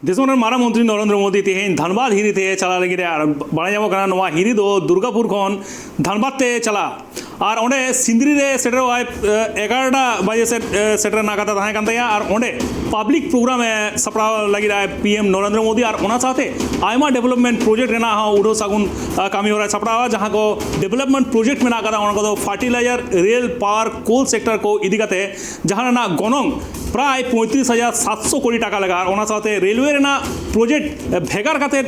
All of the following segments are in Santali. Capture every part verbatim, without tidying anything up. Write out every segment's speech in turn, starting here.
ᱫᱤᱥᱚᱢ ᱨᱮᱱ ᱢᱟᱨᱟᱝ ᱢᱚᱱᱛᱨᱤ ᱱᱚᱨᱮᱱᱫᱨᱚ ᱢᱳᱫᱤ ᱛᱮᱦᱮᱧ ᱫᱷᱟᱱᱵᱟᱫᱽ ᱦᱤᱨᱤ ᱛᱮ ᱪᱟᱞᱟᱜ ᱞᱟᱹᱜᱤᱫ ᱮ, ᱟᱨ ᱵᱟᱲᱟᱭ ᱧᱟᱢᱚᱜ ᱠᱟᱱᱟ ᱱᱚᱣᱟ ᱦᱤᱨᱤ ᱫᱚ ᱫᱩᱨᱜᱟᱯᱩᱨ ᱠᱷᱚᱱ ᱫᱷᱟᱱᱵᱟᱫᱽ ᱛᱮ ᱪᱟᱞᱟᱜᱼᱟ᱾ ᱟᱨ ᱚᱸᱰᱮ ᱥᱤᱸᱫᱽᱨᱤ ᱨᱮ ᱥᱮᱴᱮᱨᱚᱜ ᱟᱭ, ᱮ, ᱮᱜᱟᱨᱚᱴᱟ ᱵᱟᱡᱮ ᱥᱮᱫ, ᱮ, ᱥᱮᱴᱮᱨ ᱨᱮᱱᱟᱜ ᱠᱟᱛᱷᱟ ᱛᱟᱦᱮᱸ ᱠᱟᱱ ᱛᱟᱭᱟ᱾ ᱟᱨ ᱚᱸᱰᱮ ᱯᱟᱵᱽᱞᱤᱠ ᱯᱨᱳᱜᱨᱟᱢ ᱮ ᱥᱟᱯᱲᱟᱣ ᱞᱟᱹᱜᱤᱫ ᱟᱭ ᱯᱤ ᱮᱢ ᱱᱚᱨᱮᱱᱫᱨᱚ ᱢᱳᱫᱤ, ᱟᱨ ᱚᱱᱟ ᱥᱟᱶᱛᱮ ᱟᱭᱢᱟ ᱰᱮᱵᱷᱞᱚᱯᱢᱮᱱᱴ ᱯᱨᱚᱡᱮᱠᱴ ᱨᱮᱱᱟᱜ ᱦᱚᱸ ᱩᱰᱷᱟᱹᱣ ᱥᱟᱹᱜᱩᱱ, ᱮ, ᱠᱟᱹᱢᱤ ᱦᱚᱨᱟᱭ ᱥᱟᱯᱲᱟᱣᱟ᱾ ᱡᱟᱦᱟᱸ ᱠᱚ ᱰᱮᱵᱷᱞᱚᱯᱢᱮᱱᱴ ᱯᱨᱚᱡᱮᱠᱴ ᱢᱮᱱᱟᱜ ᱠᱟᱫᱟ, ᱚᱱᱟ ᱠᱚᱫᱚ ᱯᱷᱟᱨᱴᱤᱞᱟᱭᱡᱟᱨ, ᱨᱮᱞ, ᱯᱟᱣᱟᱨ, ᱠᱳᱞ ᱥᱮᱠᱴᱚᱨ ᱠᱚ ᱤᱫᱤ ᱠᱟᱛᱮ, ᱡᱟᱦᱟᱸ ᱨᱮᱱᱟᱜ ᱜᱚᱱᱚᱝ ᱯᱨᱟᱭ ᱯᱚᱸᱭᱛᱨᱤᱥ ᱦᱟᱡᱟᱨ ᱥᱟᱛᱥᱚ ᱠᱳᱴᱤ ᱴᱟᱠᱟ ᱞᱮᱠᱟ, ᱟᱨ ᱚᱱᱟ ᱥᱟᱶᱛᱮ ᱨᱮᱞᱣᱮ ᱨᱮᱱᱟᱜ ᱯᱨᱚᱡᱮᱠᱴ ᱵᱷᱮᱜᱟᱨ ᱠᱟᱛᱮ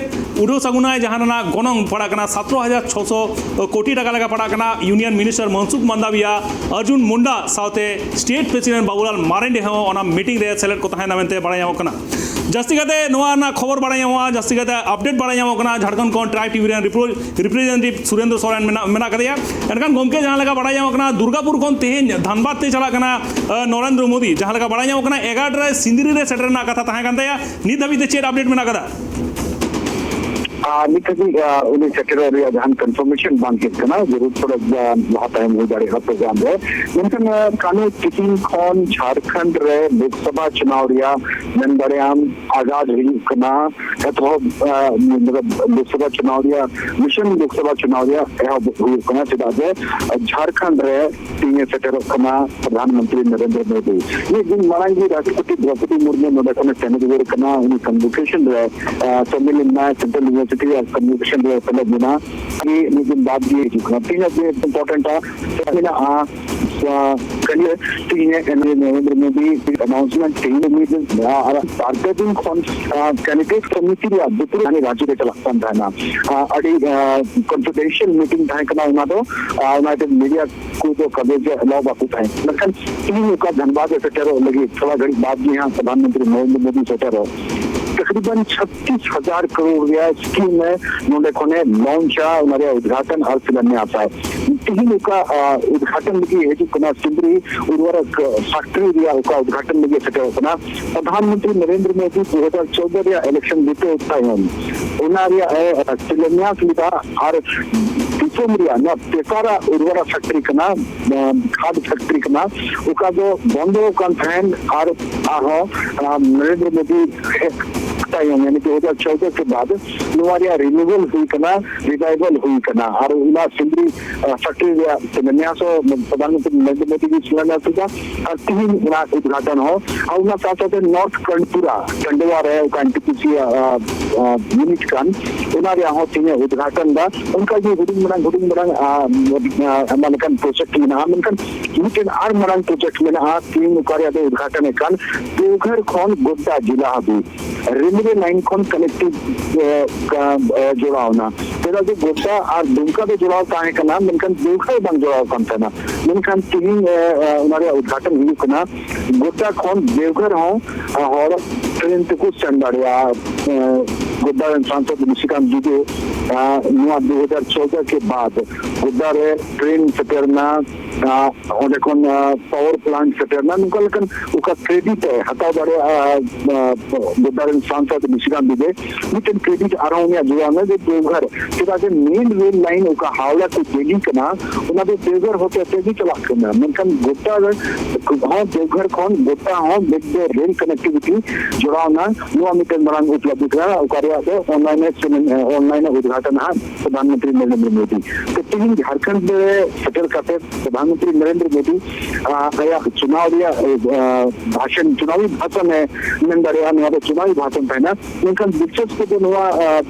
ᱩᱰᱷᱟᱹᱣ ᱥᱟᱹᱜᱩᱱᱟᱭ, ᱡᱟᱦᱟᱸ ᱨᱮᱱᱟᱜ ᱜᱚᱱᱚᱝ ᱯᱟᱲᱟᱜ ᱠᱟᱱᱟ ᱥᱟᱛᱮᱨᱚ ᱦᱟᱡᱟᱨ ᱪᱷᱚᱥᱚ ᱠᱳᱴᱤ ᱴᱟᱠᱟ ᱞᱮᱠᱟ ᱯᱟᱲᱟᱜ ᱠᱟᱱᱟ᱾ ᱤᱭᱩᱱᱤᱭᱚᱱ ᱢᱤᱱᱤᱥᱴᱟᱨ ᱢᱚᱱᱥᱩᱠᱷ ᱢᱟᱱᱫᱟᱵᱤᱭᱟ, ᱚᱨᱡᱩᱱ ᱢᱩᱱᱰᱟ ᱥᱟᱶᱛᱮ ᱥᱴᱮᱴ ᱯᱨᱮᱥᱤᱰᱮᱱᱴ ᱵᱟᱵᱩᱞᱟᱞ ᱢᱟᱨᱮᱱᱰᱤ ᱦᱚᱸ ᱚᱱᱟ ᱢᱤᱴᱤᱝ ᱨᱮ ᱥᱮᱞᱮᱫ ᱠᱚ ᱛᱟᱦᱮᱸ ᱠᱟᱱᱟ ᱢᱮᱱᱛᱮ ᱵᱟᱲᱟᱭ ᱧᱟᱢᱚᱜ ᱠᱟᱱᱟ᱾ ᱡᱟᱹᱥᱛᱤ ᱠᱟᱛᱮ ᱱᱚᱣᱟ ᱨᱮᱱᱟᱜ ᱠᱷᱚᱵᱚᱨ ᱵᱟᱲᱟᱭ ᱧᱟᱢᱚᱜᱼᱟ, ᱡᱟᱹᱥᱛᱤ ᱠᱟᱛᱮ ᱟᱯᱰᱮᱴ ᱵᱟᱲᱟᱭ ᱧᱟᱢᱚᱜ ᱠᱟᱱᱟ ᱡᱷᱟᱲᱠᱷᱚᱸᱰ ᱠᱷᱚᱱ ᱴᱨᱟᱭᱤᱵᱽ ᱴᱤᱵᱷᱤ ᱨᱮᱱ ᱨᱤᱯᱳᱨᱴ ᱨᱤᱯᱨᱮᱡᱮᱱᱴᱮᱴᱤᱵᱷ ᱥᱩᱨᱮᱱᱫᱨᱚ ᱥᱚᱨᱮᱱ ᱢᱮᱱᱟᱜ, ᱢᱮᱱᱟᱜ ᱠᱟᱫᱮᱭᱟ᱾ ᱮᱱᱠᱷᱟᱱ ᱜᱚᱢᱠᱮ, ᱡᱟᱦᱟᱸ ᱞᱮᱠᱟ ᱵᱟᱲᱟᱭ ᱧᱟᱢᱚᱜ ᱠᱟᱱᱟ, ᱫᱩᱨᱜᱟᱯᱩᱨ ᱠᱷᱚᱱ ᱛᱮᱦᱮᱧ ᱫᱷᱟᱱᱵᱟᱫᱽ ᱛᱮ ᱪᱟᱞᱟᱜ ᱠᱟᱱᱟ, ᱟᱸ, ᱱᱚᱨᱮᱱᱫᱨᱚ ᱢᱳᱫᱤ᱾ ᱡᱟᱦᱟᱸ ᱞᱮᱠᱟ ᱵᱟᱲᱟᱭ ᱧᱟᱢᱚᱜ ᱠᱟᱱᱟ, ᱮᱜᱟᱨᱚᱴᱟ ᱨᱮ ᱥᱤᱸᱫᱽᱨᱤ ᱨᱮ ᱥᱮᱴᱮᱨ ᱨᱮᱱᱟᱜ ᱠᱟᱛᱷᱟ ᱛᱟᱦᱮᱸ ᱠᱟᱱ ᱛᱟᱭᱟ᱾ ᱱᱤᱛ ᱫᱷᱟᱹᱵᱤᱡ ᱛᱮ ᱪᱮᱫ ᱟᱯᱰᱮᱴ ᱢᱮᱱᱟᱜ ᱠᱟᱫᱟ? ᱟᱨ ᱱᱤᱛ ᱦᱟᱹᱵᱤᱡ, ᱟᱸ, ᱩᱱᱤ ᱥᱮᱴᱮᱨᱚᱜ ᱨᱮᱭᱟᱜ ᱡᱟᱦᱟᱱ ᱠᱚᱱᱯᱷᱟᱨᱢᱮᱥᱚᱱ ᱵᱟᱝ ᱦᱮᱡ ᱠᱟᱱᱟ᱾ ᱡᱟᱹᱨᱩᱲ ᱛᱷᱚᱲᱟ, ᱟᱸ, ᱞᱟᱦᱟ ᱛᱟᱭᱚᱢ ᱦᱩᱭ ᱫᱟᱲᱮᱭᱟᱜᱼᱟ ᱯᱨᱳᱜᱨᱟᱢ ᱨᱮ᱾ ᱢᱮᱱᱠᱷᱟᱱ, ᱟᱸ, ᱠᱟᱹᱱᱩ ᱛᱤᱠᱤᱱ ᱠᱷᱚᱱ ᱡᱷᱟᱲᱠᱷᱚᱸᱰ ᱨᱮ ᱞᱳᱠᱥᱚᱵᱷᱟ ᱪᱩᱱᱟᱣ ᱨᱮᱭᱟᱜ, ᱢᱮᱱ ᱫᱟᱲᱮᱭᱟᱜᱼᱟᱢ, ᱟᱜᱟᱡ ᱦᱩᱭᱩᱜ ᱠᱟᱱᱟ᱾ ᱮᱛᱚᱦᱚᱵ, ᱟᱸ, ᱢᱚᱛᱞᱚᱵ ᱞᱳᱠᱥᱚᱵᱷᱟ ᱪᱩᱱᱟᱣ ᱨᱮᱭᱟᱜ, ᱢᱤᱥᱚᱱ ᱞᱳᱠᱥᱚᱵᱷᱟ ᱪᱩᱱᱟᱣ ᱨᱮᱭᱟᱜ ᱮᱦᱚᱵ ᱦᱩᱭᱩᱜ ᱠᱟᱱᱟ᱾ ᱪᱮᱫᱟᱜ ᱡᱮ ᱡᱷᱟᱲᱠᱷᱚᱸᱰ ᱨᱮ ᱛᱤᱦᱤᱧ ᱮ ᱥᱮᱴᱮᱨᱚᱜ ᱠᱟᱱᱟ ᱯᱨᱚᱫᱷᱟᱱ ᱢᱚᱱᱛᱨᱤ ᱱᱚᱨᱮᱱᱫᱨᱚ ᱢᱳᱫᱤ᱾ ᱢᱤᱫ ᱫᱤᱱ ᱢᱟᱲᱟᱝ ᱜᱮ ᱨᱟᱥᱴᱨᱚᱯᱚᱛᱤ ᱫᱨᱚᱯᱚᱫᱤ ᱢᱩᱨᱢᱩ ᱱᱚᱰᱮ ᱠᱷᱚᱱᱮ ᱥᱮᱱ ᱨᱩᱣᱟᱹᱲ ᱠᱟᱱᱟ᱾ ᱩᱱᱤ ᱠᱚᱱᱵᱷᱳᱠᱮᱥᱚᱱ ᱨᱮ, ᱟᱸ, ᱥᱟᱢᱤᱞ ᱞᱮᱱᱟ, ᱥᱮᱱᱴᱨᱟᱞ ᱤᱭᱩᱱᱤᱵᱷᱟᱨᱥᱤᱴᱤ ᱨᱮᱭᱟᱜ ᱠᱚᱱᱵᱷᱳᱠᱮᱥᱚᱱ ᱨᱮ ᱥᱮᱞᱮᱫ ᱞᱮᱱᱟ᱾ ᱟᱨ ᱢᱤᱫ ᱫᱤᱱ ᱵᱟᱫ ᱜᱮ ᱦᱤᱡᱩᱜ ᱠᱟᱱᱟ᱾ ᱛᱤᱦᱤᱧ ᱟᱹᱰᱤ ᱤᱢᱯᱚᱨᱴᱮᱱᱴ ᱢᱮᱱᱟᱜᱼᱟ, ᱟᱸ, ᱠᱟᱹᱞᱤ ᱛᱤᱦᱤᱧ ᱱᱚᱨᱮᱱᱫᱨᱚ ᱢᱳᱫᱤ ᱟᱱᱟᱣᱩᱱᱥᱢᱮᱱᱴ ᱛᱤᱦᱤᱧ ᱢᱤᱫ ᱫᱤᱱ, ᱟᱸ, ᱟᱨ ᱵᱟᱨ ᱯᱮ ᱫᱤᱱ ᱠᱷᱚᱱ, ᱟᱸ, ᱠᱮᱱᱰᱤᱰᱮᱴ ᱠᱚᱢᱤᱴᱤ ᱨᱮᱭᱟᱜ ᱫᱩᱯᱲᱩᱵ ᱦᱟᱱᱮ ᱨᱟᱸᱪᱤ ᱨᱮ ᱪᱟᱞᱟᱜ ᱠᱟᱱ ᱛᱟᱦᱮᱱᱟ᱾ ᱟᱸ, ᱟᱹᱰᱤ, ᱟᱸ, ᱠᱚᱱᱯᱷᱤᱰᱮᱱᱥᱤᱭᱟᱞ ᱢᱤᱴᱤᱝ ᱛᱟᱦᱮᱸ ᱠᱟᱱᱟ ᱚᱱᱟ ᱫᱚ, ᱟᱨ ᱚᱱᱟ ᱛᱮ ᱢᱤᱰᱤᱭᱟ ᱠᱚ ᱫᱚ ᱠᱟᱵᱷᱨᱮᱡᱽ ᱮᱞᱟᱣ ᱵᱟᱠᱚ ᱛᱟᱦᱮᱸ᱾ ᱢᱮᱱᱠᱷᱟᱱ ᱛᱤᱦᱤᱧ ᱚᱠᱟ ᱫᱷᱟᱱᱵᱟᱫᱽ ᱮ ᱥᱮᱴᱮᱨᱚᱜ ᱞᱟᱹᱜᱤᱫ, ᱛᱷᱚᱲᱟ ᱜᱷᱟᱹᱲᱤᱡ ᱵᱟᱫ ᱜᱮ ᱦᱟᱸᱜ ᱯᱨᱚᱫᱷᱟᱱ ᱢᱚᱱᱛᱨᱤ ᱱᱚᱨᱮᱱᱫᱨᱚ ᱢᱳᱫᱤ ᱥᱮᱴᱮᱨᱚᱜ, ᱛᱟᱠᱨᱤᱵᱟᱱ ᱪᱷᱟᱵᱵᱤᱥ ᱦᱟᱡᱟᱨ ᱠᱟᱨᱳᱲ ᱨᱮᱭᱟᱜ ᱥᱠᱤᱢ ᱮ ᱱᱚᱰᱮ ᱠᱷᱚᱱᱮ ᱞᱚᱱᱪᱟ, ᱚᱱᱟ ᱨᱮᱭᱟᱜ ᱩᱫᱽᱜᱷᱟᱴᱚᱱ ᱟᱨ ᱥᱤᱞᱟᱱᱭᱟᱥᱟᱭ᱾ ᱛᱤᱦᱤᱧ ᱚᱠᱟ, ᱟ, ᱩᱫᱽᱜᱷᱟᱴᱚᱱ ᱞᱟᱹᱜᱤᱫ ᱦᱤᱡᱩᱜ ᱠᱟᱱᱟ ᱥᱤᱸᱫᱽᱨᱤ ᱩᱨᱣᱚᱨᱚᱠ ᱯᱷᱮᱠᱴᱨᱤ ᱨᱮᱭᱟᱜ ᱚᱠᱟ ᱩᱫᱽᱜᱷᱟᱴᱚᱱ ᱞᱟᱹᱜᱤᱫ ᱥᱮᱴᱮᱨᱚᱜ ᱠᱟᱱᱟ, ᱯᱨᱚᱫᱷᱟᱱ ᱢᱚᱱᱛᱨᱤ ᱱᱚᱨᱮᱱᱫᱨᱚ ᱢᱳᱫᱤ ᱫᱩ ᱦᱟᱡᱟᱨ ᱪᱳᱫᱫᱳ ᱨᱮᱭᱟᱜ ᱤᱞᱮᱠᱥᱚᱱ ᱡᱤᱛᱟᱹᱣ ᱛᱟᱭᱚᱢ ᱚᱱᱟ ᱨᱮᱭᱟᱜ ᱮ ᱥᱤᱞᱟᱱᱭᱟᱥ ᱞᱮᱫᱟ᱾ ᱟᱨ ᱫᱤᱥᱚᱢ ᱨᱮᱭᱟᱜ ᱱᱚᱣᱟ ᱯᱮᱯᱟᱨ ᱟᱜ ᱩᱨᱣᱚᱨᱟ ᱯᱷᱮᱠᱴᱨᱤ ᱠᱟᱱᱟ, ᱟᱸ, ᱠᱷᱟᱫ ᱯᱷᱮᱠᱴᱨᱤ ᱠᱟᱱᱟ, ᱚᱠᱟ ᱫᱚ ᱵᱚᱱᱫᱚ ᱟᱠᱟᱱ ᱛᱟᱦᱮᱸᱱ᱾ ᱟᱨ ᱟᱨᱦᱚᱸ, ᱟᱸ, ᱱᱚᱨᱮᱱᱫᱨᱚ ᱢᱳᱫᱤ ᱦᱮᱡ ᱛᱟᱭᱚᱢ, ᱭᱟᱱᱤ ᱫᱩ ᱦᱟᱡᱟᱨ ᱪᱳᱫᱫᱳ ᱠᱮ ᱵᱟᱫ, ᱱᱚᱣᱟ ᱨᱮᱭᱟᱜ ᱨᱤᱱᱤᱣᱟᱞ ᱦᱩᱭ ᱠᱟᱱᱟ, ᱨᱤᱵᱟᱭᱵᱟᱞ ᱦᱩᱭ ᱠᱟᱱᱟ᱾ ᱟᱨ ᱚᱱᱟ ᱥᱤᱱᱫᱽᱨᱤ, ᱟ, ᱯᱷᱮᱠᱴᱨᱤ ᱨᱮᱭᱟᱜ ᱥᱤᱞᱟᱱᱭᱟᱥ ᱦᱚᱸ ᱯᱨᱚᱫᱷᱟᱱ ᱢᱚᱱᱛᱨᱤ ᱱᱚᱨᱮᱱᱫᱨᱚ ᱢᱳᱫᱤ ᱜᱮ ᱥᱤᱞᱟᱱᱭᱟᱥ ᱞᱮᱫᱟ᱾ ᱟᱨ ᱛᱤᱦᱤᱧ ᱚᱱᱟ ᱩᱫᱽᱜᱷᱟᱴᱚᱱ ᱦᱚᱸ, ᱟᱨ ᱚᱱᱟ ᱥᱟᱶ ᱥᱟᱶᱛᱮ ᱱᱚᱨᱛᱷ ᱠᱟᱱᱯᱩᱨᱟ ᱴᱟᱱᱰᱣᱟ ᱨᱮ ᱚᱠᱟ ᱮᱱ ᱴᱤ ᱯᱤ ᱥᱤ, ᱟ, ᱟ, ᱭᱩᱱᱤᱴ ᱠᱟᱱ, ᱚᱱᱟ ᱨᱮᱭᱟᱜ ᱦᱚᱸ ᱛᱤᱦᱤᱧ ᱮ ᱩᱫᱽᱜᱷᱟᱴᱚᱱ ᱫᱟ᱾ ᱚᱱᱠᱟ ᱜᱮ ᱦᱩᱰᱤᱧ ᱢᱟᱨᱟᱝ, ᱦᱩᱰᱤᱧ ᱢᱟᱨᱟᱝ, ᱟ, ᱟ, ᱟᱭᱢᱟ ᱞᱮᱠᱟᱱ ᱯᱨᱚᱡᱮᱠᱴ ᱢᱮᱱᱟᱜᱼᱟ, ᱢᱮᱱᱠᱷᱟᱱ ᱢᱤᱫᱴᱮᱱ ᱟᱨ ᱢᱟᱨᱟᱝ ᱯᱨᱚᱡᱮᱠᱴ ᱢᱮᱱᱟᱜᱼᱟ, ᱛᱤᱦᱤᱧ ᱚᱠᱟ ᱨᱮᱭᱟᱜ ᱫᱚ ᱩᱫᱽᱜᱷᱟᱴᱚᱱ ᱮᱫ ᱠᱟᱱ, ᱫᱮᱣᱜᱷᱚᱨ ᱠᱷᱚᱱ ᱜᱳᱰᱰᱟ ᱡᱮᱞᱟ ᱦᱟᱹᱵᱤᱡ ᱨᱮᱞᱣᱮ ᱞᱟᱭᱤᱱ ᱠᱷᱚᱱ ᱠᱟᱱᱮᱠᱴᱤᱵᱷ, ᱮ, ᱠᱟ-, ᱮ, ᱡᱚᱲᱟᱣ ᱮᱱᱟ᱾ ᱪᱮᱫᱟᱜ ᱡᱮ ᱜᱳᱰᱰᱟ ᱟᱨ ᱫᱩᱢᱠᱟ ᱫᱚ ᱡᱚᱲᱟᱣ ᱛᱟᱦᱮᱸ ᱠᱟᱱᱟ, ᱢᱮᱱᱠᱷᱟᱱ ᱫᱮᱣᱜᱷᱚᱨ ᱵᱟᱝ ᱡᱚᱲᱟᱣ ᱠᱟᱱ ᱛᱟᱦᱮᱱᱟ᱾ ᱢᱮᱱᱠᱷᱟᱱ ᱛᱤᱦᱤᱧ, ᱮ, ᱮ, ᱚᱱᱟ ᱨᱮᱭᱟᱜ ᱩᱫᱽᱜᱷᱟᱴᱚᱱ ᱦᱩᱭᱩᱜ ᱠᱟᱱᱟ᱾ ᱜᱳᱰᱰᱟ ᱠᱷᱚᱱ ᱫᱮᱣᱜᱷᱚᱨ ᱦᱚᱸ, ᱮ, ᱦᱚᱲ ᱴᱨᱮᱱ ᱛᱮᱠᱚ ᱥᱮᱱ ᱫᱟᱲᱮᱭᱟᱜᱼᱟ᱾ ᱮ, ᱜᱳᱰᱰᱟ ᱨᱮᱱ ᱥᱟᱝᱥᱚᱫ ᱱᱤᱥᱤᱠᱟᱱᱛ ᱫᱩᱵᱮ, ᱮ, ᱱᱚᱣᱟ ᱫᱩ ᱦᱟᱡᱟᱨ ᱪᱳᱫᱫᱳ ᱠᱮ ᱵᱟᱫ ᱜᱳᱰᱰᱟ ᱨᱮ ᱴᱨᱮᱱ ᱥᱮᱴᱮᱨ ᱮᱱᱟ, ᱟ, ᱚᱸᱰᱮ ᱠᱷᱚᱱ, ᱟ, ᱯᱟᱣᱟᱨ ᱯᱞᱟᱱᱴ ᱥᱮᱴᱮᱨ ᱮᱱᱟ, ᱱᱚᱝᱠᱟ ᱞᱮᱠᱟᱱ ᱚᱠᱟ ᱠᱨᱮᱰᱤᱴ ᱮ ᱦᱟᱛᱟᱣ ᱫᱟᱲᱮᱭᱟᱜᱼᱟ, ᱟ, ᱜᱳᱰᱰᱟ ᱨᱮᱱ ᱥᱟᱝᱥᱚᱫ ᱱᱤᱥᱤᱠᱟᱱᱛ ᱫᱩᱵᱮ, ᱢᱤᱫᱴᱮᱱ ᱠᱨᱮᱰᱤᱴ ᱟᱨᱦᱚᱸ ᱩᱱᱤᱭᱟᱜ ᱡᱚᱲᱟᱣ ᱮᱱᱟ ᱡᱮ ᱫᱮᱣᱜᱷᱚᱨ, ᱪᱮᱫᱟᱜ ᱡᱮ ᱢᱮᱱ ᱨᱮᱞ ᱞᱟᱭᱤᱱ ᱚᱠᱟ ᱦᱟᱣᱲᱟ ᱠᱚ ᱫᱤᱞᱞᱤ ᱠᱟᱱᱟ, ᱚᱱᱟ ᱫᱚ ᱫᱮᱣᱜᱷᱚᱨ ᱦᱚᱛᱮ ᱛᱮ ᱜᱮ ᱪᱟᱞᱟᱜ ᱠᱟᱱᱟ, ᱢᱮᱱᱠᱷᱟᱱ ᱜᱳᱰᱰᱟ ᱨᱮ ᱦᱚᱸ, ᱫᱮᱣᱜᱷᱚᱨ ᱠᱷᱚᱱ ᱜᱳᱰᱰᱟ ᱦᱚᱸ ᱢᱤᱫ ᱨᱮᱞ ᱠᱟᱱᱮᱠᱴᱤᱵᱷᱤᱴᱤ ᱡᱚᱲᱟᱣ ᱮᱱᱟ᱾ ᱱᱚᱣᱟ ᱢᱤᱫᱴᱮᱱ ᱢᱟᱨᱟᱝ ᱩᱯᱞᱚᱵᱽᱫᱷᱤ ᱠᱟᱱᱟ, ᱚᱠᱟ ᱨᱮᱭᱟᱜ ᱫᱚ ᱚᱱᱞᱟᱭᱤᱱ ᱮ, ᱚᱱᱞᱟᱭᱤᱱ ᱮ ᱩᱫᱽᱜᱷᱟᱴᱚᱱᱟ ᱦᱟᱸᱜ ᱯᱨᱚᱫᱷᱟᱱ ᱢᱚᱱᱛᱨᱤ ᱱᱚᱨᱮᱱᱫᱨᱚ ᱢᱳᱫᱤ᱾ ᱛᱚ, ᱛᱮᱦᱮᱧ ᱡᱷᱟᱲᱠᱷᱚᱸᱰ ᱨᱮ ᱥᱮᱴᱮᱨ ᱠᱟᱛᱮ ᱯᱨᱚᱫᱷᱟᱱ ᱢᱚᱱᱛᱨᱤ ᱱᱚᱨᱮᱱᱫᱨᱚ ᱢᱳᱫᱤ, ᱟ, ᱟᱭᱟᱜ ᱪᱩᱱᱟᱣ ᱨᱮᱭᱟᱜ, ᱟ, ᱵᱷᱟᱥᱚᱱ, ᱪᱩᱱᱟᱣᱤ ᱵᱷᱟᱥᱚᱱ ᱮ ᱢᱮᱱ ᱫᱟᱲᱮᱭᱟᱜᱼᱟ, ᱱᱚᱣᱟ ᱫᱚ ᱪᱩᱱᱟᱣᱤ ᱵᱷᱟᱥᱚᱱ ᱛᱟᱦᱮᱱᱟ᱾ ᱢᱮᱱᱠᱷᱟᱱ ᱫᱤᱞᱪᱚᱥᱯ ᱫᱚ ᱱᱚᱣᱟ, ᱟ,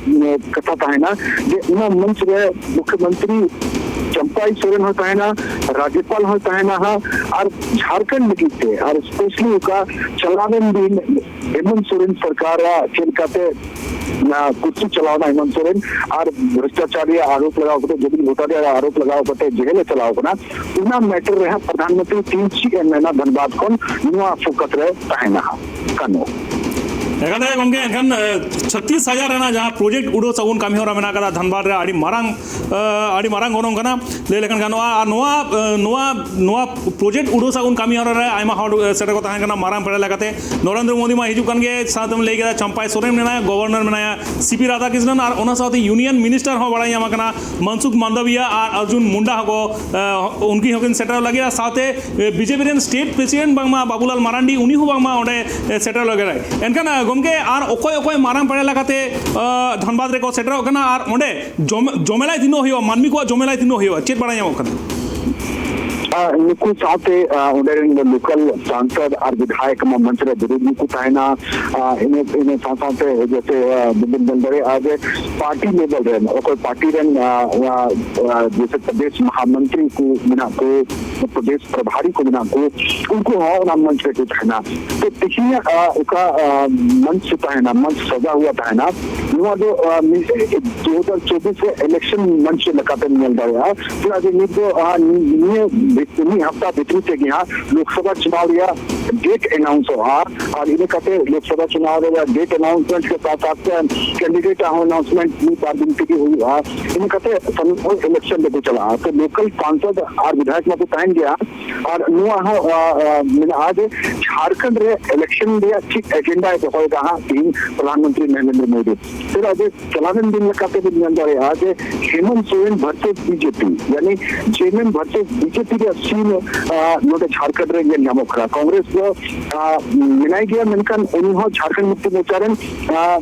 ᱠᱟᱛᱷᱟ ᱛᱟᱦᱮᱱᱟ ᱡᱮ ᱚᱱᱟ ᱢᱚᱧᱪ ᱨᱮ ᱢᱩᱠᱷᱭᱚᱢᱚᱱᱛᱨᱤ ᱪᱟᱢᱯᱟᱭ ᱥᱚᱨᱮᱱ ᱦᱚᱸ ᱛᱟᱦᱮᱱᱟ, ᱨᱟᱡᱽᱡᱚᱯᱟᱞ ᱦᱚᱸ ᱛᱟᱦᱮᱱᱟ ᱦᱟᱸᱜ, ᱟᱨ ᱡᱷᱟᱲᱠᱷᱚᱸᱰ ᱞᱟᱹᱜᱤᱫ ᱛᱮ, ᱟᱨ specially ᱚᱠᱟ ᱪᱟᱞᱟᱣᱮᱱ ᱫᱤᱱ ᱦᱮᱢᱚᱱᱛ ᱥᱚᱨᱮᱱ ᱥᱚᱨᱠᱟᱨᱟᱜ ᱪᱮᱫ ᱞᱮᱠᱟᱛᱮ ᱚᱱᱟ ᱠᱩᱨᱥᱤ ᱪᱟᱞᱟᱣᱱᱟ ᱦᱮᱢᱚᱱᱛ ᱥᱚᱨᱮᱱ, ᱟᱨ ᱵᱷᱨᱚᱥᱴᱟᱪᱟᱨ ᱨᱮᱭᱟᱜ ᱟᱨᱳᱯ ᱞᱟᱜᱟᱣ ᱠᱟᱛᱮ, ᱡᱚᱢᱤ ᱜᱷᱳᱴᱟᱞᱟ ᱨᱮᱭᱟᱜ ᱟᱨᱳᱯ ᱞᱟᱜᱟᱣ ᱠᱟᱛᱮ ᱡᱮᱦᱮᱞ ᱮ ᱪᱟᱞᱟᱣ ᱠᱟᱱᱟ, ᱚᱱᱟ ᱢᱮᱴᱟᱨ ᱨᱮ ᱦᱟᱸᱜ ᱯᱨᱚᱫᱷᱟᱱ ᱢᱚᱱᱛᱨᱤ ᱛᱤᱦᱤᱧ ᱪᱮᱫ ᱮ ᱢᱮᱱᱟ ᱫᱷᱟᱱᱵᱟᱫ ᱠᱷᱚᱱ, ᱱᱚᱣᱟ ᱯᱷᱳᱠᱟᱥ ᱨᱮ ᱛᱟᱦᱮᱱᱟ ᱦᱟᱸᱜ ᱠᱟᱹᱱᱩ᱾ ᱮᱠᱟᱞ ᱛᱮ ᱜᱚᱢᱠᱮ, ᱮᱱᱠᱷᱟᱱ, ᱮ, ᱪᱷᱟᱵᱵᱤᱥ ᱦᱟᱡᱟᱨ ᱨᱮᱱᱟᱜ ᱡᱟᱦᱟᱸ ᱯᱨᱚᱡᱮᱠᱴ ᱩᱰᱟᱹᱣ ᱥᱟᱹᱜᱩᱱ ᱠᱟᱹᱢᱤ ᱦᱚᱨᱟ ᱢᱮᱱᱟᱜ ᱟᱠᱟᱫᱟ ᱫᱷᱟᱱᱵᱟᱫᱽ ᱨᱮ, ᱟᱹᱰᱤ ᱢᱟᱨᱟᱝ ᱟᱹᱰᱤ ᱢᱟᱨᱟᱝ ᱜᱚᱱᱚᱝ ᱠᱟᱱᱟ ᱞᱟᱹᱭ ᱞᱮᱠᱷᱟᱱ ᱜᱟᱱᱚᱜᱼᱟ᱾ ᱟᱨ ᱱᱚᱣᱟ ᱱᱚᱣᱟ ᱯᱨᱚᱡᱮᱠᱴ ᱩᱰᱟᱹᱣ ᱥᱟᱹᱜᱩᱱ ᱠᱟᱹᱢᱤ ᱦᱚᱨᱟ ᱨᱮ ᱟᱭᱢᱟ ᱦᱚᱲ ᱥᱮᱴᱮᱨ ᱠᱚ ᱛᱟᱦᱮᱸ ᱠᱟᱱᱟ ᱢᱟᱨᱟᱝ ᱯᱮᱲᱟ ᱞᱮᱠᱟᱛᱮ᱾ ᱱᱚᱨᱮᱱᱫᱨᱚ ᱢᱳᱫᱤ ᱢᱟ ᱦᱤᱡᱩᱜ ᱠᱟᱱ ᱜᱮ, ᱥᱟᱶᱛᱮᱢ ᱞᱟᱹᱭ ᱠᱮᱫᱟ ᱪᱟᱢᱯᱟᱭ ᱥᱚᱨᱮᱱ ᱢᱮᱱᱟᱭᱟ, ᱜᱚᱵᱷᱚᱨᱱᱚᱨ ᱢᱮᱱᱟᱭᱟ ᱥᱤ ᱯᱤ ᱨᱟᱫᱷᱟᱠᱨᱤᱥᱱᱚᱱ, ᱟᱨ ᱚᱱᱟ ᱥᱟᱶᱛᱮ ᱤᱭᱩᱱᱤᱭᱚᱱ ᱢᱤᱱᱤᱥᱴᱟᱨ ᱦᱚᱸ ᱵᱟᱲᱟᱭ ᱧᱟᱢ ᱟᱠᱟᱱᱟ ᱢᱟᱱᱥᱩᱠᱷ ᱢᱟᱱᱰᱟᱵᱤᱭᱟ ᱟᱨ ᱚᱨᱡᱩᱱ ᱢᱩᱱᱰᱟ ᱦᱚᱸᱠᱚ ᱩᱱᱠᱤᱱ ᱦᱚᱸᱠᱤᱱ ᱥᱮᱴᱮᱨ ᱞᱟᱹᱜᱤᱫᱼᱟ᱾ ᱥᱟᱶᱛᱮ ᱵᱤᱡᱮᱯᱤ ᱨᱮᱱ ᱥᱴᱮᱴ ᱯᱨᱮᱥᱤᱰᱮᱱᱴ ᱵᱟᱝᱢᱟ ᱵᱟᱵᱩᱞᱟᱞ ᱢᱟᱨᱟᱱᱰᱤ, ᱩᱱᱤ ᱦᱚᱸ ᱵᱟᱝᱢᱟ ᱚᱸᱰᱮ ᱥᱮᱴᱮᱨ ᱞᱟᱹᱜᱤᱫ᱾ ᱮᱱᱠᱷᱟᱱ ᱜᱚᱢᱠᱮ, ᱟᱨ ᱚᱠᱚᱭ ᱚᱠᱚᱭ ᱢᱟᱨᱟᱝ ᱯᱮᱲᱟ ᱞᱮᱠᱟᱛᱮ ᱫᱷᱟᱱᱵᱟᱫᱽ ᱨᱮᱠᱚ ᱥᱮᱴᱮᱨᱚᱜ ᱠᱟᱱᱟ ᱟᱨ ᱚᱸᱰᱮ ᱡᱚᱢᱮᱞᱟᱭ ᱛᱤᱱᱟᱹᱜ ᱦᱩᱭᱩᱜᱼᱟ, ᱢᱟᱹᱱᱢᱤ ᱠᱚᱣᱟᱜ ᱡᱚᱢᱮᱞᱟᱭ ᱛᱤᱱᱟᱹᱜ ᱦᱩᱭᱩᱜᱼᱟ, ᱪᱮᱫ ᱵᱟᱲᱟᱭ ᱧᱟᱢᱚᱜ ᱠᱟᱱᱟ? ᱱᱩᱠᱩ ᱥᱟᱶᱛᱮ ᱚᱸᱰᱮ ᱨᱮᱱ ᱞᱳᱠᱟᱞ ᱥᱟᱝᱥᱚᱫ ᱟᱨ ᱵᱤᱫᱷᱟᱭᱚᱠ ᱢᱟ ᱢᱚᱧᱪ ᱨᱮ ᱵᱤᱨᱳᱫᱷᱤ ᱠᱚ ᱛᱟᱦᱮᱱᱟ᱾ ᱤᱱᱟᱹ ᱤᱱᱟᱹ ᱥᱟᱶ ᱥᱟᱶᱛᱮ ᱡᱮᱥᱮ ᱵᱚᱱ ᱧᱮᱞ ᱫᱟᱲᱮᱭᱟᱜᱼᱟ ᱡᱮ ᱯᱟᱨᱴᱤ ᱞᱮᱵᱮᱞ ᱨᱮᱱ ᱚᱠᱚᱭ ᱯᱟᱨᱴᱤ ᱨᱮᱱ ᱡᱮᱥᱮ ᱯᱨᱚᱫᱮᱥ ᱢᱚᱦᱟᱢᱚᱱᱛᱨᱤ ᱠᱚ ᱢᱮᱱᱟᱜ ᱠᱚ, ᱯᱨᱚᱫᱮᱥ ᱯᱨᱚᱵᱷᱟᱨᱤ ᱠᱚ ᱢᱮᱱᱟᱜ ᱠᱚ, ᱩᱱᱠᱩ ᱦᱚᱸ ᱚᱱᱟ ᱢᱚᱧᱪ ᱨᱮᱠᱚ ᱛᱟᱦᱮᱱᱟ᱾ ᱛᱚ ᱛᱮᱦᱮᱧᱟᱜ ᱚᱠᱟ ᱢᱚᱧᱪ ᱛᱟᱦᱮᱱᱟ, ᱢᱚᱧᱪ ᱥᱟᱡᱟ ᱦᱩᱭᱟ ᱛᱟᱦᱮᱱᱟ, ᱱᱚᱣᱟ ᱫᱚ ᱫᱩ ᱦᱟᱡᱟᱨ ᱪᱚᱵᱵᱤᱥ ᱨᱮ ᱤᱞᱮᱠᱥᱚᱱ ᱢᱚᱧᱪ ᱞᱮᱠᱟᱛᱮᱢ ᱧᱮᱞ ᱫᱟᱲᱮᱭᱟᱜᱼᱟ᱾ ᱪᱮᱫᱟᱜ ᱡᱮ ᱱᱤᱛ ᱫᱚ ᱱᱤᱭᱟᱹ ᱢᱤᱫ ᱦᱟᱯᱛᱟ ᱵᱷᱤᱛᱨᱤ ᱛᱮᱜᱮ ᱦᱟᱸᱜ ᱞᱳᱠᱥᱚᱵᱷᱟ ᱪᱩᱱᱟᱣ ᱨᱮᱭᱟᱜ ᱰᱮᱴ ᱮᱱᱟᱣᱩᱱᱥᱚᱜᱼᱟ᱾ ᱟᱨ ᱤᱱᱟᱹ ᱠᱟᱛᱮ ᱞᱳᱠᱥᱚᱵᱷᱟ ᱪᱩᱱᱟᱣ ᱨᱮᱭᱟᱜ ᱰᱮᱴ ᱮᱱᱟᱣᱩᱱᱥᱢᱮᱱᱴ ᱠᱮ ᱥᱟᱛ ᱥᱟᱛ ᱠᱮᱱᱰᱤᱰᱮᱴ ᱟᱜ ᱦᱚᱸ ᱮᱱᱟᱣᱩᱱᱥᱢᱮᱱᱴ ᱢᱤᱫ ᱵᱟᱨ ᱫᱤᱱ ᱛᱮᱜᱮ ᱦᱩᱭᱩᱜᱼᱟ᱾ ᱤᱱᱟᱹ ᱠᱟᱛᱮ ᱥᱟᱱᱟᱢ ᱦᱚᱲ ᱤᱞᱮᱠᱥᱚᱱ ᱨᱮᱠᱚ ᱪᱟᱞᱟᱜᱼᱟ᱾ ᱛᱚ ᱞᱳᱠᱟᱞ ᱥᱟᱝᱥᱚᱫ ᱟᱨ ᱵᱤᱫᱷᱟᱭᱚᱠ ᱢᱟᱠᱚ ᱛᱟᱦᱮᱱ ᱜᱮᱭᱟ᱾ ᱟᱨ ᱱᱚᱣᱟ ᱦᱚᱸ ᱢᱮᱱᱟᱜᱼᱟ ᱡᱮ ᱡᱷᱟᱲᱠᱷᱚᱸᱰ ᱨᱮ ᱤᱞᱮᱠᱥᱚᱱ ᱨᱮᱭᱟᱜ ᱪᱮᱫ ᱮᱡᱮᱱᱰᱟᱭ ᱫᱚᱦᱚᱭᱮᱫᱟ ᱦᱟᱸᱜ ᱛᱤᱦᱤᱧ ᱯᱨᱚᱫᱷᱟᱱ ᱢᱚᱱᱛᱨᱤ ᱱᱚᱨᱮᱱᱫᱨᱚ ᱢᱳᱫᱤ᱾ ᱪᱮᱫᱟᱜ ᱡᱮ ᱪᱟᱞᱟᱣᱮᱱ ᱫᱤᱱ ᱞᱮᱠᱟᱛᱮ ᱵᱚᱱ ᱧᱮᱞ ᱫᱟᱲᱮᱭᱟᱜᱼᱟ ᱡᱮ ᱦᱮᱢᱚᱱᱛ ᱥᱚᱨᱮᱱ ᱵᱷᱟᱨᱥᱮᱥ ᱵᱤᱡᱮᱯᱤ, ᱭᱟᱱᱤ ᱡᱮ ᱮᱢ ᱮᱢ ᱵᱷᱟᱨᱥᱮᱥ ᱵᱤᱡᱮᱯᱤ ᱨᱮᱭᱟᱜ ᱥᱤᱱ ᱱᱚᱰᱮ ᱡᱷᱟᱲᱠᱷᱚᱸᱰ ᱨᱮ ᱧᱮᱞ ᱧᱟᱢᱚᱜ ᱠᱟᱱᱟ᱾ ᱠᱚᱝᱜᱨᱮᱥ ᱫᱚ ᱢᱮᱱᱟᱭ ᱜᱮᱭᱟ, ᱢᱮᱱᱠᱷᱟᱱ ᱩᱱᱤ ᱦᱚᱸ ᱡᱷᱟᱲᱠᱷᱚᱸᱰ ᱢᱩᱠᱛᱤ ᱢᱳᱨᱪᱟ ᱨᱮᱱ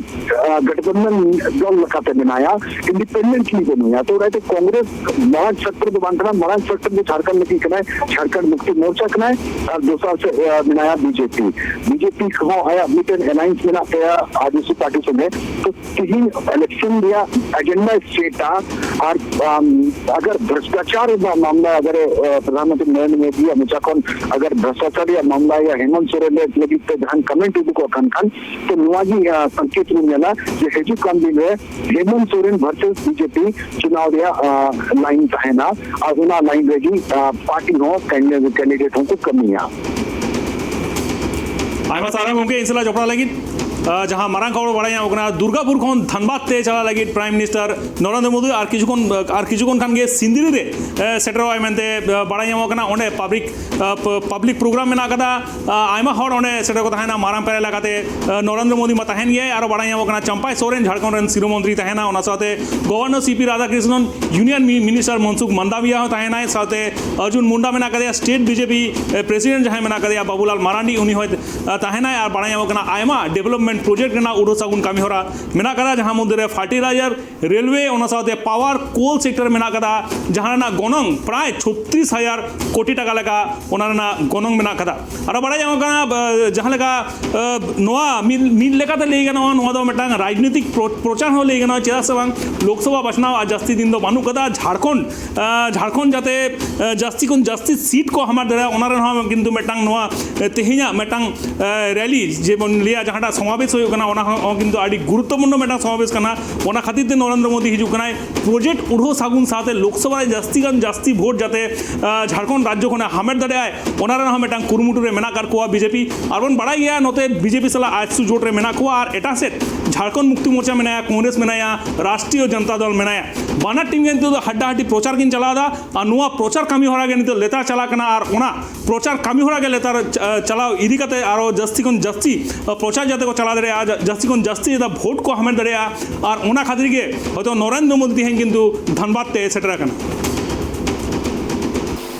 ᱜᱚᱴᱷᱵᱚᱱᱫᱷᱚᱱ ᱫᱚᱞ ᱞᱮᱠᱟᱛᱮ ᱢᱮᱱᱟᱭᱟ, ᱤᱱᱰᱤᱯᱮᱱᱰᱮᱱᱴᱞᱤ ᱵᱟᱹᱱᱩᱭᱟ᱾ ᱛᱚ ᱚᱱᱟᱛᱮ ᱠᱚᱝᱜᱨᱮᱥ ᱢᱟᱨᱟᱝ ᱯᱷᱮᱠᱴᱚᱨ ᱫᱚ ᱵᱟᱝ ᱠᱟᱱᱟ, ᱢᱟᱨᱟᱝ ᱯᱷᱮᱠᱴᱚᱨ ᱫᱚ ᱡᱷᱟᱲᱠᱷᱚᱸᱰ ᱞᱟᱹᱜᱤᱫ ᱠᱟᱱᱟᱭ, ᱡᱷᱟᱲᱠᱷᱚᱸᱰ ᱢᱩᱠᱛᱤ ᱢᱳᱨᱪᱟ ᱠᱟᱱᱟᱭ, ᱟᱨ ᱫᱚᱥᱟᱨ ᱥᱮᱫ ᱢᱮᱱᱟᱭᱟ ᱵᱤᱡᱮᱯᱤ᱾ ᱵᱤᱡᱮᱯᱤ ᱦᱚᱸ ᱟᱭᱟᱜ ᱢᱤᱫᱴᱮᱱ ᱮᱞᱟᱭᱮᱱᱥ ᱢᱮᱱᱟᱜ ᱛᱟᱭᱟ ᱟᱨᱡᱮᱥᱤ ᱯᱟᱨᱴᱤ ᱥᱚᱸᱜᱮ᱾ ᱛᱚ ᱛᱤᱦᱤᱧ ᱤᱞᱮᱠᱥᱚᱱ ᱨᱮᱭᱟᱜ ᱮᱡᱮᱱᱰᱟ ᱥᱮᱴᱟ ᱟᱨ ᱟᱜᱟᱨ ᱵᱷᱨᱚᱥᱴᱟᱪᱟᱨ ᱨᱮᱭᱟᱜ ᱢᱟᱢᱞᱟ ᱟᱜᱟᱨ ᱯᱨᱚᱫᱷᱟᱱᱢᱚᱱᱛᱨᱤ ᱱᱚᱨᱮᱱᱫᱨᱚ ᱢᱳᱫᱤᱭᱟᱜ ᱢᱚᱪᱟ ᱠᱷᱚᱱ ᱟᱜᱟᱨ ᱵᱷᱨᱚᱥᱴᱟᱪᱟᱨ ᱨᱮᱭᱟᱜ ᱢᱟᱢᱞᱟ ᱭᱟ ᱦᱮᱢᱚᱱᱛ ᱥᱚᱨᱮᱱ ᱞᱟᱹᱜᱤᱫ ᱛᱮ ᱡᱟᱦᱟᱱ ᱠᱚᱢᱮᱱᱴ ᱩᱰᱩᱠᱚᱜ ᱠᱟᱱ ᱠᱷᱟᱱ, ᱛᱚ ᱱᱚᱣᱟ ᱜᱮ ᱥᱚᱝᱠᱮᱛ ᱵᱚᱱ ᱧᱮᱞᱟ ᱡᱮ ᱦᱤᱡᱩᱜ ᱠᱟᱱ ᱫᱤᱱ ᱨᱮ ᱦᱮᱢᱚᱱᱛ ᱥᱚᱨᱮᱱ ᱵᱷᱟᱨᱥᱮᱥ ᱵᱤᱡᱮᱯᱤ ᱪᱩᱱᱟᱣ ᱨᱮᱭᱟᱜ ᱞᱟᱭᱤᱱ ᱛᱟᱦᱮᱱᱟ ᱟᱨ ᱚᱱᱟ ᱞᱟᱭᱤᱱ ᱨᱮᱜᱮ ᱯᱟᱨᱴᱤ ᱦᱚᱸ ᱠᱮᱱᱰᱤᱰᱮᱴ ᱦᱚᱸᱠᱚ ᱠᱟᱹᱢᱤᱭᱟ᱾ ᱟᱭᱢᱟ ᱥᱟᱨᱦᱟᱣ ᱜᱚᱢᱠᱮ ᱤᱧ ᱥᱟᱞᱟᱜ ᱡᱚᱯᱲᱟᱣ ᱞᱟᱹᱜᱤᱫ᱾ ᱟᱨ ᱡᱟᱦᱟᱸ ᱢᱟᱨᱟᱝ ᱠᱷᱚᱵᱚᱨ ᱵᱟᱲᱟᱭ ᱧᱟᱢᱚᱜ ᱠᱟᱱᱟ, ᱫᱩᱨᱜᱟᱯᱩᱨ ᱠᱷᱚᱱ ᱫᱷᱟᱱᱵᱟᱫᱽ ᱛᱮ ᱪᱟᱞᱟᱜ ᱞᱟᱹᱜᱤᱫ ᱯᱨᱟᱭᱤᱢ ᱢᱤᱱᱤᱥᱴᱟᱨ ᱱᱚᱨᱮᱱᱫᱨᱚ ᱢᱳᱫᱤ ᱟᱨ ᱠᱤᱪᱷᱩ ᱠᱷᱚᱱ, ᱟᱨ ᱠᱤᱪᱷᱩ ᱠᱷᱚᱱ ᱠᱷᱟᱱ ᱜᱮ ᱥᱤᱱᱫᱽᱨᱤ ᱨᱮ, ᱮ, ᱥᱮᱴᱮᱨᱚᱜᱼᱟᱭ ᱢᱮᱱᱛᱮ, ᱮ, ᱵᱟᱲᱟᱭ ᱧᱟᱢᱚᱜ ᱠᱟᱱᱟ᱾ ᱚᱸᱰᱮ ᱯᱟᱵᱽᱞᱤᱠ, ᱮ, ᱯ-, ᱯᱟᱵᱽᱞᱤᱠ ᱯᱨᱳᱜᱨᱟᱢ ᱢᱮᱱᱟᱜ ᱠᱟᱫᱟ᱾ ᱮ, ᱟᱭᱢᱟ ᱦᱚᱲ ᱚᱸᱰᱮ ᱥᱮᱴᱮᱨ ᱠᱚ ᱛᱟᱦᱮᱱᱟ᱾ ᱢᱟᱨᱟᱝ ᱯᱮᱲᱟ ᱞᱮᱠᱟᱛᱮ, ᱮ, ᱱᱚᱨᱮᱱᱫᱨᱚ ᱢᱳᱫᱤ ᱢᱟ ᱛᱟᱦᱮᱱ ᱜᱮᱭᱟᱭ᱾ ᱟᱨᱚ ᱵᱟᱲᱟᱭ ᱧᱟᱢᱚᱜ ᱠᱟᱱᱟ, ᱪᱟᱢᱯᱟᱭ ᱥᱚᱨᱮᱱ ᱡᱷᱟᱲᱠᱷᱚᱸᱰ ᱨᱮᱱ ᱥᱤᱨᱟᱹ ᱢᱚᱱᱛᱨᱤ ᱛᱟᱦᱮᱱᱟ᱾ ᱚᱱᱟ ᱥᱟᱶᱛᱮ governor C P Radhakrishnan, union ᱢᱤ-, ᱢᱤᱱᱤᱥᱴᱟᱨ ᱢᱚᱱᱥᱩᱠᱷ ᱢᱟᱱᱫᱟᱵᱤᱭᱟ ᱦᱚᱸ ᱛᱟᱦᱮᱱᱟᱭ᱾ ᱥᱟᱶᱛᱮ ᱚᱨᱡᱩᱱ ᱢᱩᱱᱰᱟ ᱢᱮᱱᱟᱜ ᱠᱟᱫᱮᱭᱟ, ᱥᱴᱮᱴ ᱵᱤᱡᱮᱯᱤ, ᱮ, ᱯᱨᱮᱥᱤᱰᱮᱱᱴ ᱡᱟᱦᱟᱸᱭ ᱢᱮᱱᱟᱜ ᱠᱟᱫᱮᱭᱟ ᱵᱟᱵᱩᱞᱟᱞ ᱢᱟᱨᱟᱱᱰᱤ, ᱩᱱᱤ ᱦᱚᱸᱭ ᱛᱟᱦᱮᱱᱟᱭ᱾ ᱟᱨ ᱵᱟᱲᱟᱭ ᱧᱟᱢᱚᱜ ᱠᱟᱱᱟ, ᱟᱭᱢᱟ ᱰᱮᱵᱷᱞᱚᱯᱢᱮᱱᱴ ᱯᱨᱚᱡᱮᱠᱴ ᱨᱮᱱᱟᱜ ᱩᱰᱷᱟᱹ ᱥᱟᱹᱜᱩᱱ ᱠᱟᱹᱢᱤ ᱦᱚᱨᱟ ᱢᱮᱱᱟᱜ ᱠᱟᱫᱟ, ᱡᱟᱦᱟᱸ ᱢᱚᱫᱽᱫᱷᱮ ᱨᱮ ᱯᱷᱟᱨᱴᱤᱞᱟᱭᱡᱟᱨ, ᱨᱮᱞᱣᱮ, ᱚᱱᱟ ᱥᱟᱶᱛᱮ ᱯᱟᱣᱟᱨ, ᱠᱳᱞ ᱥᱮᱠᱴᱚᱨ ᱢᱮᱱᱟᱜ ᱠᱟᱫᱟ, ᱡᱟᱦᱟᱸ ᱨᱮᱱᱟᱜ ᱜᱚᱱᱚᱝ ᱯᱨᱟᱭ ᱪᱷᱚᱛᱨᱤᱥ ᱦᱟᱡᱟᱨ ᱠᱳᱴᱤ ᱴᱟᱠᱟ ᱞᱮᱠᱟ ᱚᱱᱟ ᱨᱮᱱᱟᱜ ᱜᱚᱱᱚᱝ ᱢᱮᱱᱟᱜ ᱠᱟᱫᱟ᱾ ᱟᱨᱚ ᱵᱟᱲᱟᱭ ᱧᱟᱢᱚᱜ ᱠᱟᱱᱟ, ᱵᱟ-, ᱡᱟᱦᱟᱸ ᱞᱮᱠᱟ, ᱟ, ᱱᱚᱣᱟ ᱢᱤᱫ, ᱢᱤᱫ ᱞᱮᱠᱟᱛᱮ ᱞᱟᱹᱭ ᱜᱟᱱᱚᱜᱼᱟ, ᱱᱚᱣᱟ ᱫᱚ ᱢᱤᱫᱴᱟᱝ ᱨᱟᱡᱽᱱᱤᱛᱤᱠ ᱯᱨᱚ-, ᱯᱨᱚᱪᱟᱨ ᱦᱚᱸ ᱞᱟᱹᱭ ᱜᱟᱱᱚᱜᱼᱟ᱾ ᱪᱮᱫᱟᱜ ᱥᱮ ᱵᱟᱝ, ᱞᱳᱠᱥᱚᱵᱷᱟ ᱵᱟᱪᱷᱱᱟᱣ ᱟᱨ ᱡᱟᱹᱥᱛᱤ ᱫᱤᱱ ᱫᱚ ᱵᱟᱹᱱᱩᱜ ᱠᱟᱫᱟ᱾ ᱡᱷᱟᱲᱠᱷᱚᱸᱰ, ᱟ, ᱡᱷᱟᱲᱠᱷᱚᱸᱰ ᱡᱟᱛᱮ, ᱟ, ᱡᱟᱹᱥᱛᱤ ᱠᱷᱚᱱ ᱡᱟᱹᱥᱛᱤ ᱥᱤᱴ ᱠᱚ ᱦᱟᱢᱮᱴ ᱫᱟᱲᱮᱭᱟᱜᱼᱟ, ᱚᱱᱟ ᱨᱮᱱᱟᱜ ᱦᱚᱸ ᱠᱤᱱᱛᱩ ᱢᱤᱫᱴᱟᱝ ᱱᱚᱣᱟ, ᱟ, ᱛᱮᱦᱮᱧᱟᱜ ᱢᱤᱫᱴᱟᱝ, ᱟ, ᱨᱮᱞᱤ ᱡᱮᱵᱚᱱ ᱞᱟᱹᱭᱟ, ᱡᱟᱦᱟᱸᱴᱟᱜ ᱥᱚᱢᱟᱵᱮᱥ ᱦᱩᱭᱩᱜ ᱠᱟᱱᱟ, ᱚᱱᱟ ᱦᱚᱸ, ᱦᱚᱸ ᱠᱤᱱᱛᱩ ᱟᱹᱰᱤ ᱜᱩᱨᱩᱛᱛᱚᱯᱩᱨᱱᱚ ᱢᱤᱫᱴᱟᱝ ᱥᱚᱢᱟᱵᱮᱥ ᱠᱟᱱᱟ᱾ ᱚᱱᱟ ᱠᱷᱟᱹᱛᱤᱨ ᱛᱮ ᱱᱚᱨᱮᱱᱫᱨᱚ ᱢᱳᱫᱤ ᱦᱤᱡᱩᱜ ᱠᱟᱱᱟᱭ᱾ ᱯᱨᱚᱡᱮᱠᱴ ᱩᱰᱷᱟᱹᱣ ᱥᱟᱹᱜᱩᱱ ᱥᱟᱶᱛᱮ ᱞᱳᱠᱥᱚᱵᱷᱟ ᱨᱮ ᱡᱟᱹᱥᱛᱤ ᱠᱷᱚᱱ ᱡᱟᱹᱥᱛᱤ ᱵᱷᱳᱴ ᱡᱟᱛᱮ, ᱟ, ᱡᱷᱟᱲᱠᱷᱚᱸᱰ ᱨᱟᱡᱽᱡᱚ ᱠᱷᱚᱱᱮ ᱦᱟᱢᱮᱴ ᱫᱟᱲᱮᱭᱟᱜᱼᱟᱭ, ᱚᱱᱟ ᱨᱮᱱᱟᱜ ᱦᱚᱸ ᱢᱤᱫᱴᱟᱝ ᱠᱩᱨᱩᱢᱩᱴᱩ ᱨᱮ ᱢᱮᱱᱟᱜ ᱟᱠᱟᱫ ᱠᱚᱣᱟ ᱵᱤᱡᱮᱯᱤ᱾ ᱟᱨ ᱵᱚᱱ ᱵᱟᱲᱟᱭ ᱜᱮᱭᱟ, ᱱᱚᱛᱮ ᱵᱤᱡᱮᱯᱤ ᱥᱟᱞᱟᱜ ᱟᱭᱮᱥᱥᱩ ᱡᱳᱴ ᱨᱮ ᱢᱮᱱᱟᱜ ᱠᱚᱣᱟ, ᱟᱨ ᱮᱴᱟᱜ ᱥᱮᱫ ᱡᱷᱟᱲᱠᱷᱚᱸᱰ ᱢᱩᱠᱛᱤ ᱢᱳᱨᱪᱟ ᱢᱮᱱᱟᱭᱟ, ᱠᱚᱝᱜᱨᱮᱥ ᱢᱮᱱᱟᱭᱟ, ᱨᱟᱥᱴᱨᱤᱭᱚ ᱡᱚᱱᱚᱛᱟ ᱫᱚᱞ ᱢᱮᱱᱟᱭᱟ᱾ ᱵᱟᱱᱟᱨ ᱴᱤᱢ ᱜᱮ ᱱᱤᱛᱚᱜ ᱫᱚ ᱦᱟᱰᱰᱟᱦᱟᱰᱰᱤ ᱯᱨᱚᱪᱟᱨ ᱠᱤᱱ ᱪᱟᱞᱟᱣ ᱮᱫᱟ, ᱟᱨ ᱱᱚᱣᱟ ᱯᱨᱚᱪᱟᱨ ᱠᱟᱹᱢᱤ ᱦᱚᱨᱟ ᱜᱮ ᱱᱤᱛᱚᱜ ᱞᱮᱛᱟᱲ ᱪᱟᱞᱟᱜ ᱠᱟᱱᱟ᱾ ᱟᱨ ᱚᱱᱟ ᱯᱨᱚᱪᱟᱨ ᱠᱟᱹᱢᱤ ᱦᱚᱨᱟ ᱜᱮ ᱞᱮᱛᱟᱲ ᱪᱟ-, ᱪᱟᱞᱟᱣ ᱤᱫᱤ ᱠᱟᱛᱮ ᱟᱨᱚ ᱡᱟᱹᱥᱛᱤ ᱠᱷᱚᱱ ᱡᱟᱹᱥᱛᱤ, ᱟ, ᱯᱨᱚᱪᱟᱨ ᱡᱟᱛᱮ ᱠᱚ ᱪᱟᱞᱟᱣ ᱫᱟᱲᱮᱭᱟᱜᱼᱟ, ᱡᱟ-, ᱡᱟᱹᱥᱛᱤ ᱠᱷᱚᱱ ᱡᱟᱹᱥᱛᱤ ᱡᱟᱛᱮ ᱵᱷᱳᱴ ᱠᱚ ᱦᱟᱢᱮᱴ ᱫᱟᱲᱮᱭᱟᱜᱼᱟ᱾ ᱟᱨ ᱚᱱᱟ ᱠᱷᱟᱹᱛᱤᱨ ᱜᱮ ᱦᱚᱭᱛᱳ ᱱᱚᱨᱮᱱᱫᱨᱚ ᱢᱳᱫᱤ ᱛᱮᱦᱮᱧ ᱠᱤᱱᱛᱩ ᱫᱷᱟᱱᱵᱟᱫᱽ ᱛᱮ ᱥᱮᱴᱮᱨ ᱟᱠᱟᱱᱟ᱾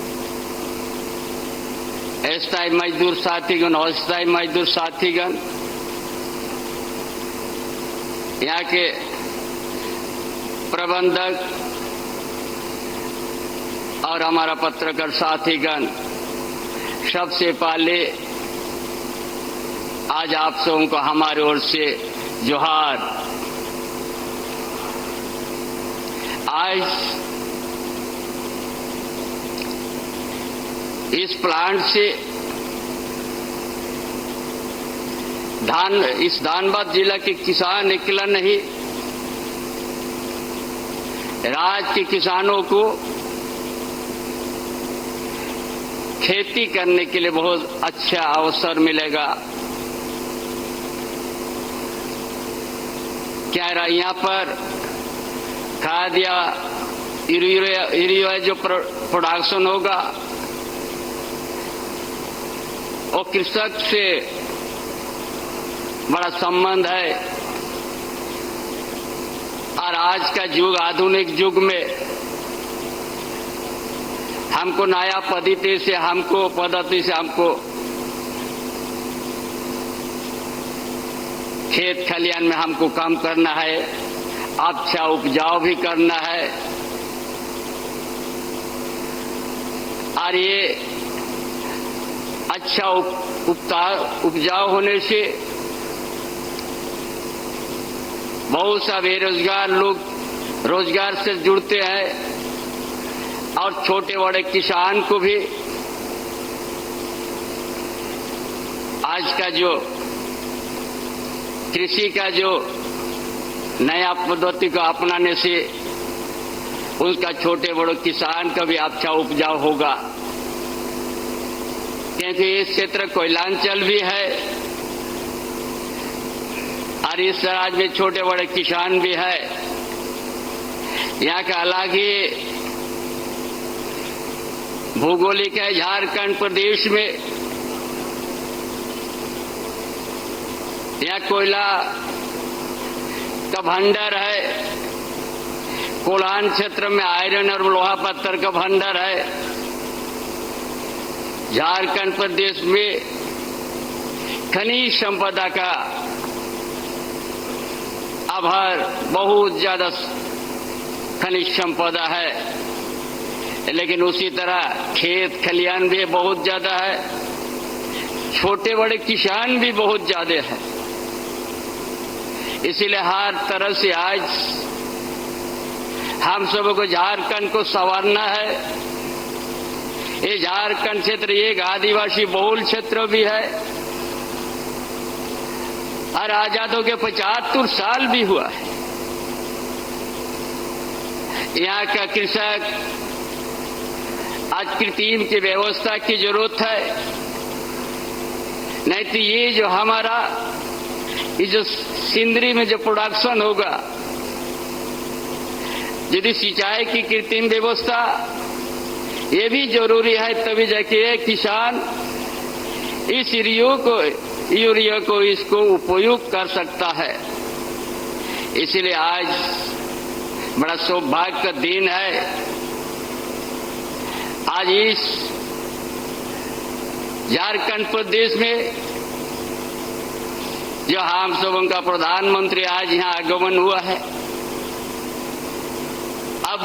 अस्थायी मजदूर साथीगण और स्थायी मजदूर साथीगण, यहाँ के प्रबंधक और हमारा पत्रकार साथीगण, सबसे पहले आज आप सबों को हमारी ओर से जोहार। आज इस प्लांट से धान, इस धानबाद जिला के किसान अकेला नहीं, राज्य के किसानों को खेती करने के लिए बहुत अच्छा अवसर मिलेगा। क्या रहा यहाँ पर खाद या यूरिया, यूरिया जो प्रो-, प्रोडक्शन होगा, वो कृषक से बड़ा संबंध है। और आज का युग, आधुनिक युग में हमको नया पद्धति से, हमको पद्धति से हमको खेत खलियान में हमको काम करना है, अच्छा उपजाऊ भी करना है। और ये अच्छा उप-, उपता-, उपजाऊ होने से बहुत सा बेरोजगार लोग रोजगार से जुड़ते हैं और छोटे बड़े किसान को भी आज का जो कृषि का जो नया पद्धति को अपनाने से उसका छोटे बड़े किसान का भी अच्छा उपजाऊ होगा, क्योंकि ये क्षेत्र कोयलांचल भी है और इस राज्य में छोटे बड़े किसान भी है। यहाँ का अलग ही भौगोलिक है। झारखंड प्रदेश में यहाँ कोयला का भंडार है, कोलान क्षेत्र में आयरन और लोहा पत्थर का भंडार है। झारखंड प्रदेश में खनिज संपदा का आभार, बहुत ज्यादा खनिज संपदा है, लेकिन उसी तरह खेत खलियान भी बहुत ज्यादा है, छोटे बड़े किसान भी बहुत ज्यादा है। इसीलिए हर तरह से आज हम सबों को झारखंड को संवारना है। ये झारखंड क्षेत्र एक आदिवासी बहुल क्षेत्र भी है और आजाद होके पचहत्तर साल भी हुआ है। यहाँ का कृषक आज कृत्रिम की व्यवस्था की जरूरत है, नहीं तो ये जो हमारा ये जो सिंदरी में जो प्रोडक्शन होगा, यदि सिंचाई की कृत्रिम व्यवस्था, ये भी जरूरी है, तभी जाके किसान इस यूरियो को, यूरिया को, इसको उपयोग कर सकता है। इसलिए आज बड़ा सौभाग्य का दिन है। आज इस झारखंड प्रदेश में जो हम सब उनका प्रधानमंत्री आज यहाँ आगमन हुआ है, अब